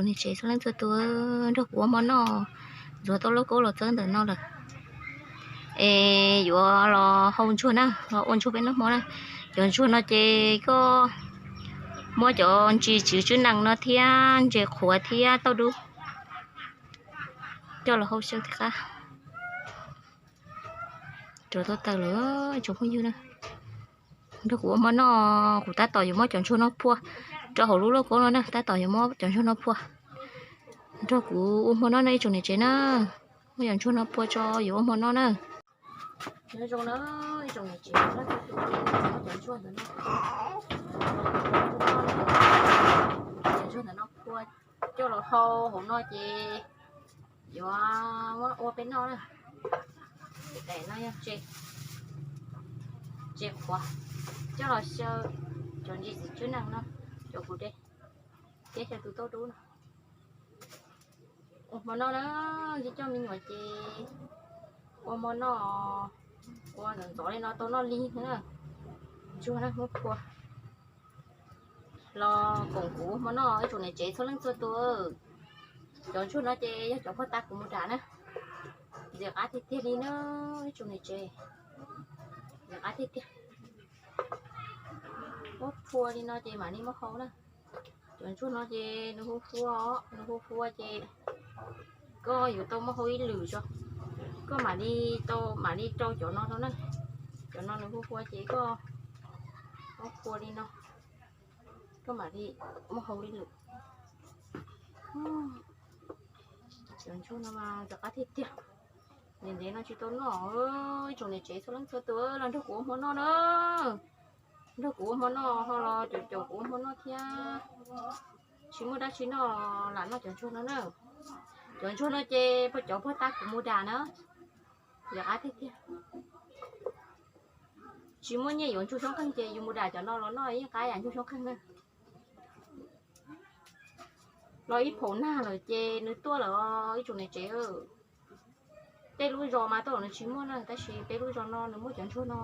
Niam tsev txhua leej txhua tus, nrog kuv ua hmo noj. Ntxuav tau lauj kaub los txawb ntawm no lawm. Es yuav los hau ntsuag na, los ua ntsuag peb noj hmo na. Cov ntsuag no ces koj muab cov ntsis tswb tswb nees no thiab ntses qhuav thiab tauj dub coj los hau xyaw thiab qab. Rau tau taws lawm tsoom phooj ywg na. Nrog kuv ua hmo noj, kuv tab tom yuav muab cov ntsuag no phua rau hauv lub lauj kaub no na, tab tom yuav muab cov ntsuag no phua. Nrog kuv ua hmo noj no ib tsoom niam tsev na. Muab cov ntsuag no phua tso yuav ua hmo noj na. Nyob zoo na ib tsoom niam tsev, muab cov ntsuag ntawm no, cov ntsuag ntawm no phua coj los hau hauv no ces yuav muab ua peb noj na. Daim no yog ntses, ntses qhuav coj los xyaw, cov ntsis txwv tswb nees no, cov kuv de thiab xyaw tus tauj dub no. Ua hmo noj na, coj me nyuam ces ua hmo noj, ua ntxov ntxov li no tau noj lig na. Ntsuag na muab phua los koom kuv ua hmo noj ib tsoom niam tsev txhua leej txhua tus. Cov ntsuag no ces yog cov phua tag kuv mus dam na. Ntxim qab tiag tiag li na ib tsoom niam tsev. Ntxim qab tiag tiag. Muab phua li no ces mam li muab hau na. Cov ntsuag no ces nws hu hua, nws hu hua ces koj yuav tau muab hau ib lwm tso. Koj mam li tau, mam li rau cov no rau na. Cov no nws hu hua ces koj muab phua li no, koj mam li muab hau ib lwm. Cov ntsuag no mas ntxim qab tiag tiag. Ntev ntev no tsis tau noj, ib tsoom niam tsev txhua leej txhua tus los nrog kuv ua hmo noj na. Nrog kuv ua hmo noj ho los caum caum kuv ua hmo noj thiab. Tsis muaj dab tsi noj lam noj cov ntsuag no na. Cov ntsuag no ces cov phua tag kuv mus dam na. Ntxim qab tiag tiag. Tsis muaj nyiaj yuav ntsuag xyoob qeej ces yus mus dam cov no los noj yeej qab yam ntsuag xyoob qeej na. Los ib phaum nag lawm ces nws tuaj lawm ib tsoom niam tsev. Tej lub zos mas tej zaum nws tsis muaj na, tab sis peb lub zos no nws muaj cov ntsuag no.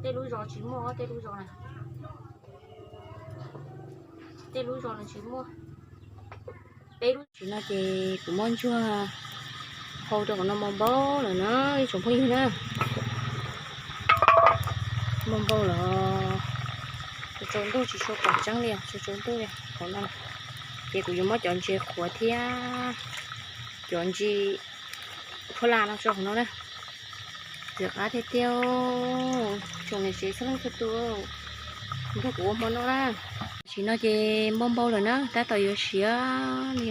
Tej lub zos tsis muaj, tej lub zos na, tej lub zos nws tsis muaj. Peb lub tsis no ces kuv muab ntsuag hau rau qhov no mos npaug lawm na ib tsoom phooj ywg na. Mos npaug lawm, tsaus ntuj tsis tshua pom tseeb li, tsaus ntuj li qhov no. Ces kuv yuav muab cov ntses qhuav thiab cov ntsis khuab la no tso qhov no na. Ntxim qab tiag tiag, tsoom niam tsev txhua leej txhua tus, nrog kuv ua hmo noj na. Tam sim no ces npau npau lawm na, tab tom yuav siav li,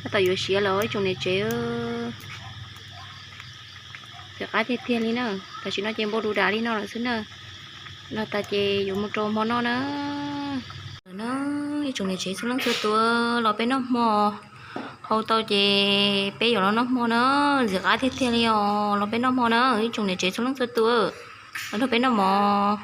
tab tom yuav siav lawm ib tsoom niam tsev. Ntxim qab tiag tiag li na. Tam sim no ces npau du dav li no lawm xwb na. No tas ces yuav mus rau hmo noj na. Ib tsoom niam tsev txhua leej txhua tus, los peb noj hmo. Hau tau ces peb yuav los noj hmo na. Ntxim qab tiag tiag li os, los peb noj hmo na ib tsoom niam tsev txhua leej txhua tus. Los nrog peb noj mov.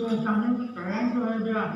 Ntsuag tag neb tsev ntsuag tiag.